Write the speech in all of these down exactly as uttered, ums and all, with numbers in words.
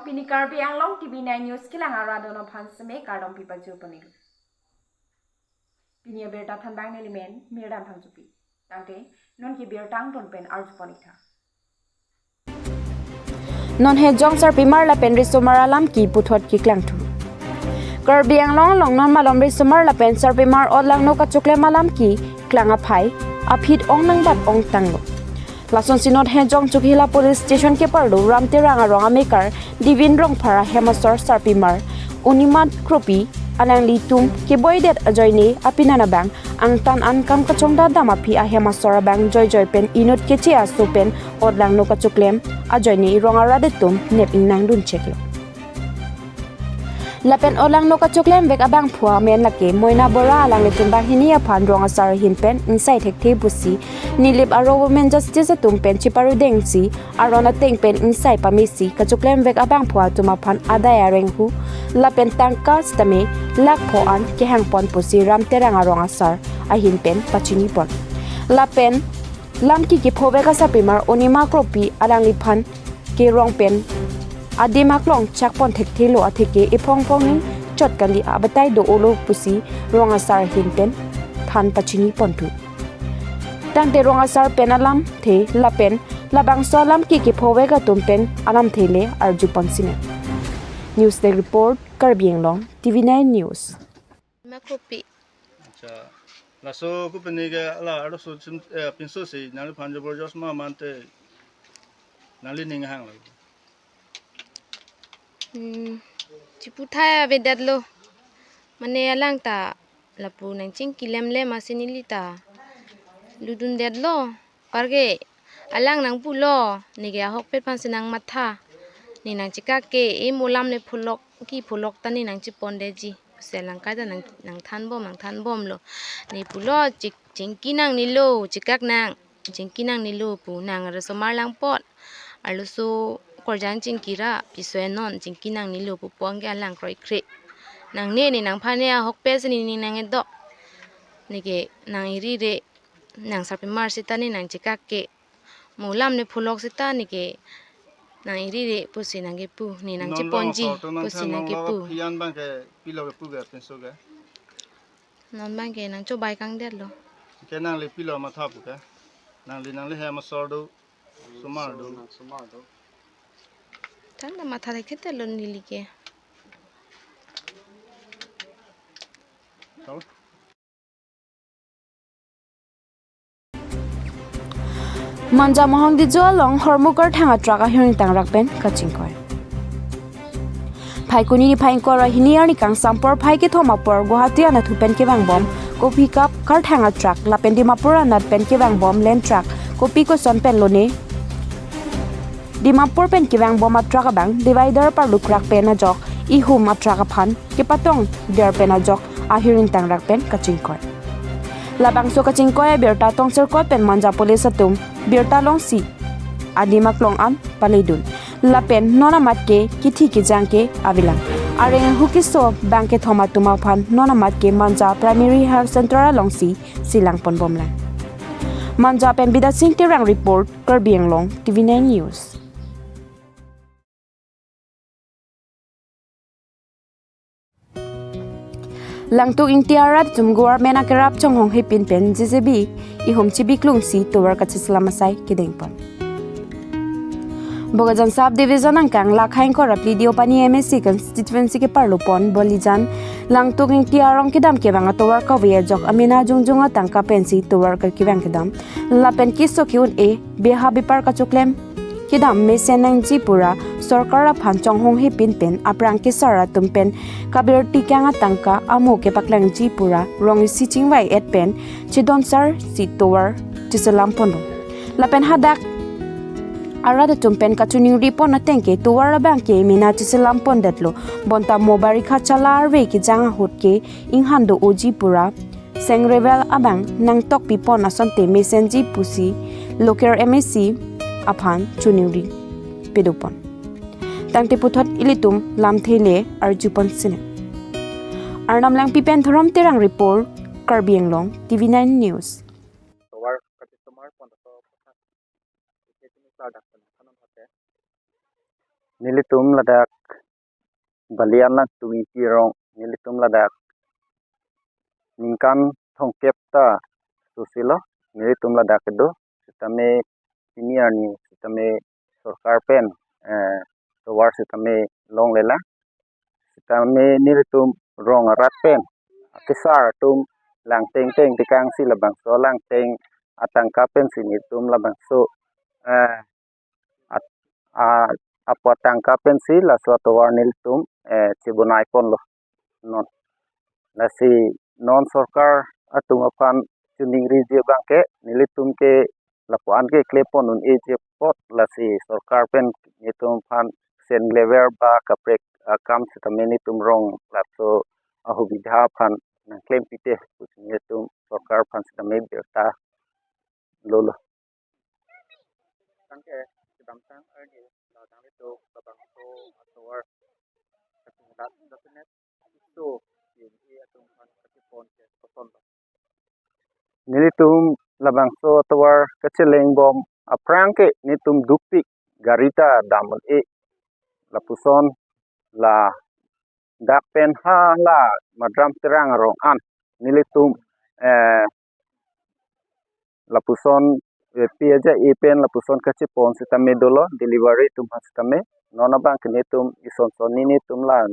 Pini Karbi Anglong T V nine News kelang arat atum aphan seme kardom pipajir ponlo. Pini abirta thanbang neli men Mirdan Phangchopi. Tangte non ke birta angton pen arju pon-ik tha. Non hejong sarpimar lapen risomar alam ke puthot keklangthu. Karbi Anglong along non malom risomar lapen sarpimar otlangno kachoklem alam keklang aphai aphi ong nangbat ongtanglo. Lasonsi non hejong Chokihola Police Station keparlo Ram Terang arong amekar Divin Rongphar ahem asor sarpimar Unima Kropi alanglitum keboidet ajoine apinan abang angtan an kam kachongdadam aphi ahem asor abang joijoi pen inut keche aso pen otlangno kachoklem ajoine rong arat atum nep ingnang duncheklo. Lapen otlangno kachoklem vek abangphu amen lake Moina Bora, alanglitum banghini aphan rong asar ahin pen ingsai thekthe pusi Nilip aro Women Justice atum pen cheparudengsi aron ateng pen ingsai pamesi kachoklem vek abangphu atum aphan adai arenghu lapen tangka sitame lakh pho an kehang pon pusi Ram Terang arong asar ahin pen pachini pon. Lapen lam ke kepho vek asarpimar Unima Kropi alangliphan ke rong pen adim aklong chak pon thekthelo atheke ephong phongning chot kali abatai do-olo pusi rong asar ahin pen than pachini ponthu. Tangte rong asar pen alamthe lapen labangso alam ke kepho vek atum pen alamthe le arju pon sine. News Desk Report, Karbi Anglong, T V nine News. Unima Kropi. Acha. Laso kopine ke la arloso chim, eh, pinso si nangliphan jobor jos ma mante nanglining hanglo. Hmm, chiputhai avedetlo. Mane alang ta lapu nangchingki lemlem asinili ta ludundetlo. Parke alang nangpulo, neke ahokpet aphansi nangmatha. Ne nangchekak ke, e mo lam le pholok, kepholok ta ne nangchepondetji. Pusi alang kaita nang, nangthanbom, nangthanbomlo. Ne pulo, chik, chingki nangnelo, chekak nang, chingki nangnelo pu nang risomar lang apot. Arloso korjang chingki ra, piso enon, chingki nangnelo pu pon ke alang kroikre. Nangne ne nangphan ne ahokpet si ne nang edok. Neke nang iri re, nang sarpimar sita ne nangchekak ke. Mo lam ne pholok sita neke nang iri re pusi nangkepu, ne nangcheponji pusi nangkepu. Non bang asor atum nangthan nanglo, aphi an bang ke pilo kepu ke pinso ke? Non bang ke nangchobai kangdetlo. Ke nangli pilo matha pu ke? Nangli nangli hem asor do, somar do. Than ta matha thekthedetlo neli ke. Tau? Manja Mohang Dijo along hormu karthang atruck ahiring tangrak pen kachingkoi. Phaikuni niphai ingkoi ra hini arni kangsam porphai kethom apor Guwahati anatthu pen kevangbom kopi kap karthang atruck lapen Dimapur anatthu pen kevangbom land truck kopi koson pen lone Dimapur pen kevangbom atruck abang divider parlukrak pen ajok ihum atruck aphan kepatong der pen ajok ahiring tangrak pen kachingkoi. Labangso kachingkoi abirta tongserkot pen Manja police atum birta longsi adim aklong an paledun. Lapen non amat ke kithi kejang ke avelang. Areng hukiso bang kethom atum aphan non amat ke Manja Primary Health Center alongsi chelang ponbomlang. Manja pen Bidyasing Terang report, Karbi Anglong, T V nine News. Langtuk Ingti arat atum government akerap chonghong hepin pen J C B ihum chebiklungsi tovar kacheselam asai kedengpon. Bokajan Sub Division angkang Lakhai ingkoi ra phli Deopani M A C constituency keparlopon Bolijan Langtuk Ingti arong kedam kevang atovar kave ajok amena jongjong atangka pensi tovar kevang kedam lapen keso ke-un-e beha bepar kachoklem kedam mesen nangji pura sorkar aphan chonghong hepin pen aphrang kesar atum pen kabirti kang atangka amo kepaklangji pura rong isi chingvai-et pen chedonsarsi tovar cheselam ponlo. Lapen hadak arat atum pen kachiningri pon ateng ke tovar abang ke mena cheselam pondetlo, bonta mo barikha chala arve kejang ahut ke inghan do-oji pura sengrevel abang nangtokpi pon asonte mesenji pusi local M A C aphan chiningri pedopon. Tangte puthot ilitum lamthe le arjupon sine. Arnam Langpi pen Dhorom Terang report, Karbi Anglong, T V nine News. Tovar kachesomar pon aso kotha. Ike chini sardak pen thanon hate. Nelitum ladak Balian Langtung Ingti arong, nelitum ladak ningkan thomkep ta susilo, nelitum ladak kedo, sitame senior ni, sitame sorkar pen, eh, tovar sitame longlelang, sitame nelitum rong arat pen, akesar atum langteng teng tekang si labangso langteng atangka pensi nelitum labangso, eh, at-, a, apo atangka pensi laso atovar nelitum, eh, chebonai ponlo non. Lasi non sorkar atum aphan chiningriji abangke nelitum ke lapu-an ke klepon un-eji apot, lasi sorkar pen nelitum aphan sen lever ba kaprek akam sitame nelitum rong laso ahubidha aphan nangklem pite pusi nelitum sorkar aphan sitame birta lolo. Tangke kedamtang arni la nanglitum labangso atovar kachinglat document iso P M A atum aphan kachepon ke kosonlo? Nelitum labangso atovar kachelengbom aphrang ke nelitum dukpik, gari ta dam un-e, lapuson ladak pen hala Madrang Terang arong an nelitum, eh, lapuson, eh, pi aja e pen lapuson kachepon sitame dolo, delivery atum aphan sitame. Non abangke nelitum ison son ni nelitum la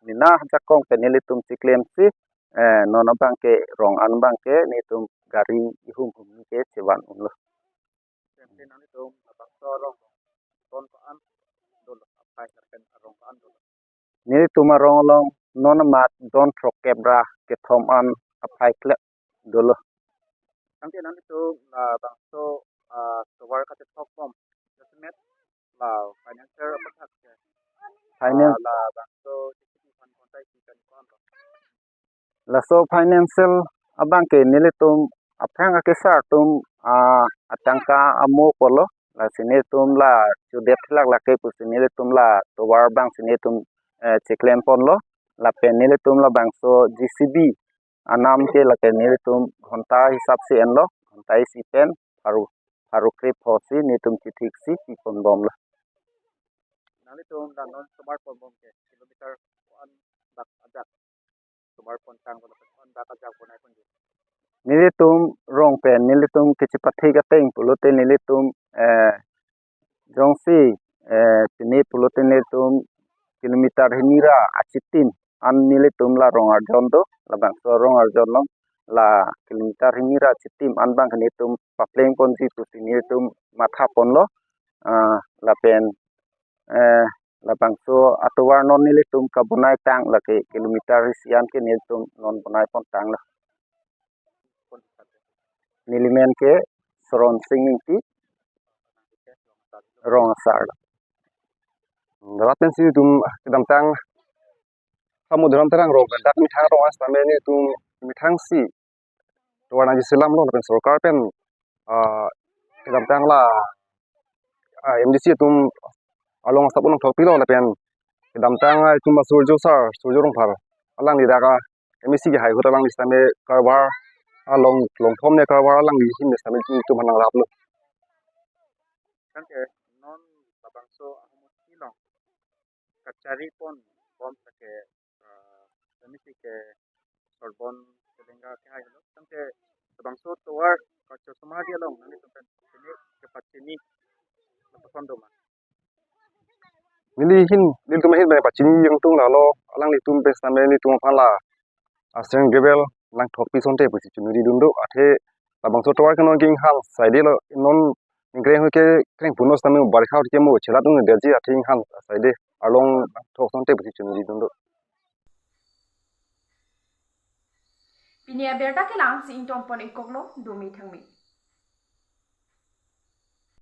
mena ajakong pen nelitum cheklemsi, eh, non abangke rong an abangke nelitum gari ihum hum ni ke chevan unlo. Nanglitum labangso arong don ko-an dolo, aphai lapen arong ko-an dolo? Nelitum arong along non amat don throkkep ra kethom an aphai klep dolo. Tangke nanglitum labangso, ah, tovar kachethokbom jasemet la financial apathak ke, Finance. Ah, labangso J C B aphan kontai si kan ko-anlo? Laso financial abangke nelitum aphrang akesar atum, ah, atangka amo pulo, lasi nelitum la chodet thilak lake pusi nelitum la tovar abangsi nelitum, eh, cheklem ponlo, lapen nelitum labangso J C B anam ke lake nelitum ghonta hisap si enlo, ghonta isi pen pharo, pharo krepho si nelitum chithik si pi ponbomlo. Nanglitum la non tovar ponbom ke kilometer ko-an dak ajak tovar pontang ko-an dak ajak bonai ponji? Nelitum rong pen nelitum kachepathik ateng pulote nelitum, eh, jongsi, eh, pine pulote nelitum kilometer hini ra achitim an nelitum la rong arjon do, labangso rong arjon along la kilometer hini ra achitim an abangke nelitum papleng ponji pusi nelitum matha ponlo, ah, lapen, eh, labangso atovar non nelitum kabonai tang lake kilometer isi an ke nelitum non bonai pontanglo. Neli men ke Soron Sing Ingti, rong asar. Rat pen si nelitum kedamtang Samudram Terang rong dak methang arong an sitame nelitum methang si tovar nangji selamlo lapen sorkar pen, ah, kedamtang la, ah, M D C atum along asap unang thokpilo lapen kedamtang, ah, itum asurjo sar, Surjo Rongphar, alangli dak a M A C kehai ahut alangli sitame karvar, ah, long, longthom ne karvar alangli ahin sitame itum aphan nangraplo. Tangke non labangso ahormu along kachari ponbom lake, ah, M A C ke Sorbon Selenga kehai lo. Tangke labangso tovar kachosomar di along nanglitum pen pine kepachini lapuson doma? Neli ahin, nelitum ahin pen pachini jangtung lalo, alanglitum pen sitame nelitum aphan la aseng gravel nangthokpi asonte pusi chunuri dun do, athe labangso tovar ke non ke inghan saide lo, non ningkreng ahut ke kreng puno sitame barikha ahut ke mo chelat un-edetji, athe inghan saide arlong thok asonte pusi chunuri dun do. Pini abirta ke la-ansi ingtonpon-ik koklo, dome thangme.